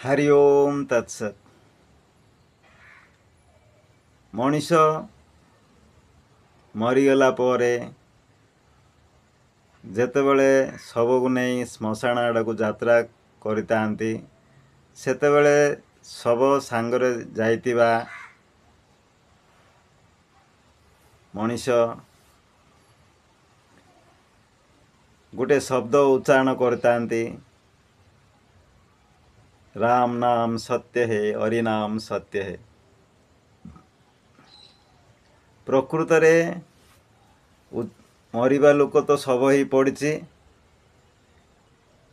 ହରି ଓମ୍ ତତ୍ସତ୍। ମଣିଷ ମରିଗଲା ପରେ ଯେତେବେଳେ ଶବକୁ ନେଇ ଶ୍ମଶାନ ଆଡ଼କୁ ଯାତ୍ରା କରିଥାନ୍ତି, ସେତେବେଳେ ଶବ ସାଙ୍ଗରେ ଯାଇଥିବା ମଣିଷ ଗୋଟେ ଶବ୍ଦ ଉଚ୍ଚାରଣ କରିଥାନ୍ତି, ରାମ ନାମ ସତ୍ୟ ହେ, ହରି ନାମ ସତ୍ୟ ହେ। ପ୍ରକୃତରେ ମରିବା ଲୋକ ତ ଶବ ହେଇ ପଡ଼ିଛି।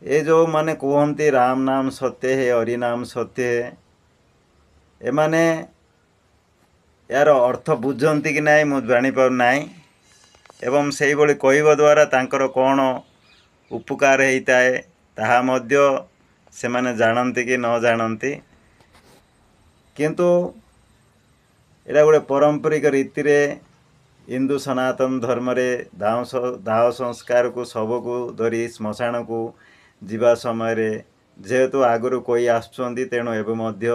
ଏ ଯେଉଁମାନେ କୁହନ୍ତି ରାମ ନାମ ସତ୍ୟ ହେ, ହରି ନାମ ସତ୍ୟ ହେ, ଏମାନେ ଏହାର ଅର୍ଥ ବୁଝନ୍ତି କି ନାହିଁ ମୁଁ ଜାଣିପାରୁନାହିଁ, ଏବଂ ସେଇଭଳି କହିବା ଦ୍ୱାରା ତାଙ୍କର କ'ଣ ଉପକାର ହେଇଥାଏ ତାହା ମଧ୍ୟ ସେମାନେ ଜାଣନ୍ତି କି ନ ଜାଣନ୍ତି। କିନ୍ତୁ ଏଇଟା ଗୋଟେ ପାରମ୍ପରିକ ରୀତିରେ ହିନ୍ଦୁ ସନାତନ ଧର୍ମରେ ଦାହ ସଂସ୍କାରକୁ ଶବକୁ ଧରି ଶ୍ମଶାନକୁ ଯିବା ସମୟରେ ଯେହେତୁ ଆଗରୁ କହି ଆସୁଛନ୍ତି, ତେଣୁ ଏବେ ମଧ୍ୟ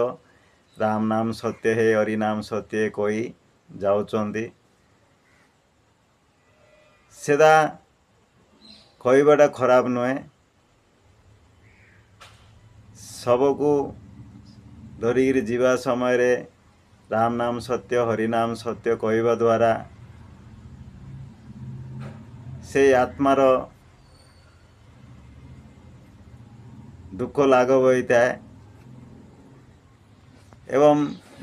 ରାମ ନାମ ସତ୍ୟ ହେ, ହରି ନାମ ସତ୍ୟ ହେ କହି ଯାଉଛନ୍ତି। ସେଟା କହିବାଟା ଖରାପ ନୁହେଁ। ଶବକୁ ଧରିକିରି ଯିବା ସମୟରେ ରାମ ନାମ ସତ୍ୟ, ହରି ନାମ ସତ୍ୟ କହିବା ଦ୍ୱାରା ସେଇ ଆତ୍ମାର ଦୁଃଖ ଲାଘବ ହୋଇଥାଏ ଏବଂ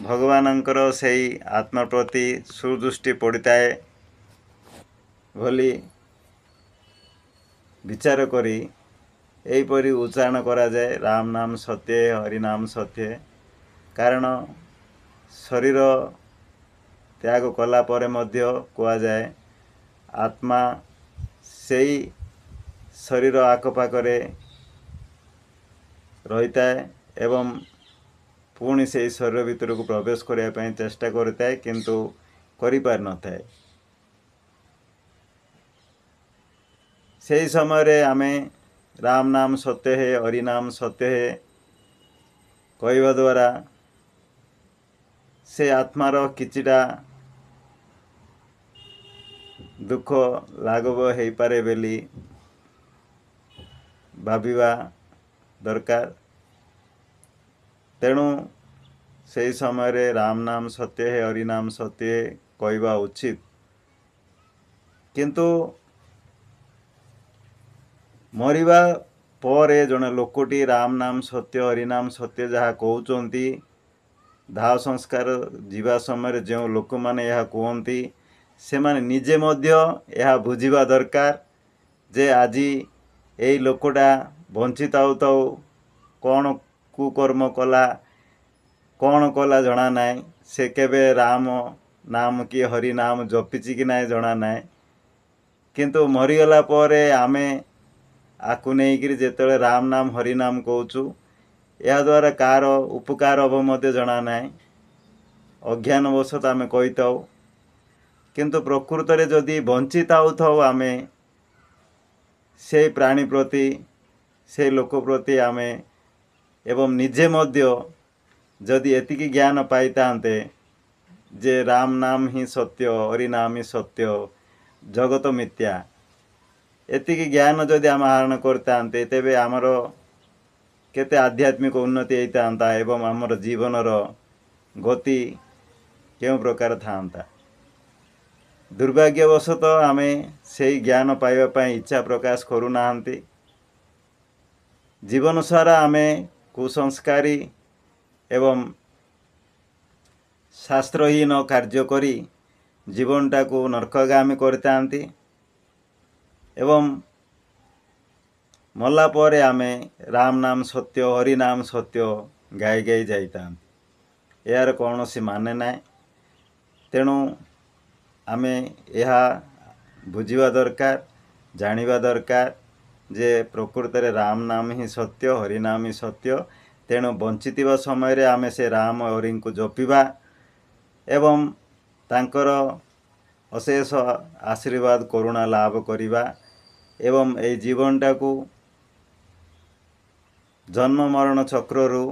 ଭଗବାନଙ୍କର ସେଇ ଆତ୍ମା ପ୍ରତି ସୁଦୃଷ୍ଟି ପଡ଼ିଥାଏ ବୋଲି ବିଚାର କରି ଏହିପରି ଉଚ୍ଚାରଣ କରାଯାଏ, ରାମ ନାମ ସତ୍ୟ, ହରି ନାମ ସତ୍ୟ। କାରଣ ଶରୀର ତ୍ୟାଗ କଲା ପରେ ମଧ୍ୟ କୁହାଯାଏ ଆତ୍ମା ସେଇ ଶରୀର ଆଖପାଖରେ ରହିଥାଏ ଏବଂ ପୁଣି ସେଇ ଶରୀର ଭିତରକୁ ପ୍ରବେଶ କରିବା ପାଇଁ ଚେଷ୍ଟା କରିଥାଏ, କିନ୍ତୁ କରିପାରିନଥାଏ। ସେହି ସମୟରେ ଆମେ ରାମ ନାମ ସତ୍ୟ ହେ, ହରି ନାମ ସତ୍ୟ ହେ କହିବା ଦ୍ୱାରା ସେ ଆତ୍ମାର କିଛିଟା ଦୁଃଖ ଲାଘବ ହେଇପାରେ ବୋଲି ଭାବିବା ଦରକାର। ତେଣୁ ସେହି ସମୟରେ ରାମ ନାମ ସତ୍ୟ ହେ, ହରି ନାମ ସତ୍ୟ ହେ କହିବା ଉଚିତ। କିନ୍ତୁ ମରିବା ପରେ ଜଣେ ଲୋକଟି ରାମ ନାମ ସତ୍ୟ, ହରି ନାମ ସତ୍ୟ ଯାହା କହୁଛନ୍ତି, ଦାହ ସଂସ୍କାର ଯିବା ସମୟରେ ଯେଉଁ ଲୋକମାନେ ଏହା କୁହନ୍ତି, ସେମାନେ ନିଜେ ମଧ୍ୟ ଏହା ବୁଝିବା ଦରକାର ଯେ ଆଜି ଏଇ ଲୋକଟା ବଞ୍ଚି ଥାଉ ଥାଉ କ'ଣ କୁକର୍ମ କଲା, କ'ଣ କଲା ଜଣା ନାହିଁ। ସେ କେବେ ରାମ ନାମ କି ହରି ନାମ ଜପିଛି କି ନାହିଁ ଜଣା ନାହିଁ। କିନ୍ତୁ ମରିଗଲା ପରେ ଆମେ ଆକୁ ନେଇକିରି ଯେତେବେଳେ ରାମ ନାମ ହରି ନାମ କହୁଛୁ, ଏହାଦ୍ୱାରା କାହାର ଉପକାର ହେବ ମଧ୍ୟ ଜଣା ନାହିଁ। ଅଜ୍ଞାନବଶତଃ ଆମେ କହିଥାଉ, କିନ୍ତୁ ପ୍ରକୃତରେ ଯଦି ବଞ୍ଚି ଥାଉ ଥାଉ ଆମେ ସେଇ ପ୍ରାଣୀ ପ୍ରତି, ସେଇ ଲୋକ ପ୍ରତି ଆମେ ଏବଂ ନିଜେ ମଧ୍ୟ ଯଦି ଏତିକି ଜ୍ଞାନ ପାଇଥାନ୍ତେ ଯେ ରାମ ନାମ ହିଁ ସତ୍ୟ, ହରି ନାମ ହିଁ ସତ୍ୟ, ଜଗତ ମିଥ୍ୟା, ଏତିକି ଜ୍ଞାନ ଯଦି ଆମେ ଆହରଣ କରିଥାନ୍ତେ, ତେବେ ଆମର କେତେ ଆଧ୍ୟାତ୍ମିକ ଉନ୍ନତି ହେଇଥାନ୍ତା ଏବଂ ଆମର ଜୀବନର ଗତି କେଉଁ ପ୍ରକାର ଥାନ୍ତା। ଦୁର୍ଭାଗ୍ୟବଶତଃ ଆମେ ସେଇ ଜ୍ଞାନ ପାଇବା ପାଇଁ ଇଚ୍ଛା ପ୍ରକାଶ କରୁନାହାନ୍ତି। ଜୀବନ ସାରା ଆମେ କୁସଂସ୍କାରୀ ଏବଂ ଶାସ୍ତ୍ରହୀନ କାର୍ଯ୍ୟ କରି ଜୀବନଟାକୁ ନର୍କଗାମୀ କରିଥାନ୍ତି ଏବଂ ମଲା ପରେ ଆମେ ରାମ ନାମ ସତ୍ୟ, ହରି ନାମ ସତ୍ୟ ଗାଇ ଗାଇ ଯାଇଥାନ୍ତି। ଏହାର କୌଣସି ମାନେ ନାହିଁ। ତେଣୁ ଆମେ ଏହା ବୁଝିବା ଦରକାର, ଜାଣିବା ଦରକାର ଯେ ପ୍ରକୃତରେ ରାମ ନାମ ହିଁ ସତ୍ୟ, ହରି ନାମ ହିଁ ସତ୍ୟ। ତେଣୁ ବଞ୍ଚିଥିବା ସମୟରେ ଆମେ ସେ ରାମ ହରିଙ୍କୁ ଜପିବା ଏବଂ ତାଙ୍କର ଅଶେଷ ଆଶୀର୍ବାଦ କରୁଣା ଲାଭ କରିବା ଏବଂ ଏଇ ଜୀବନଟାକୁ ଜନ୍ମ ମରଣ ଚକ୍ରରୁ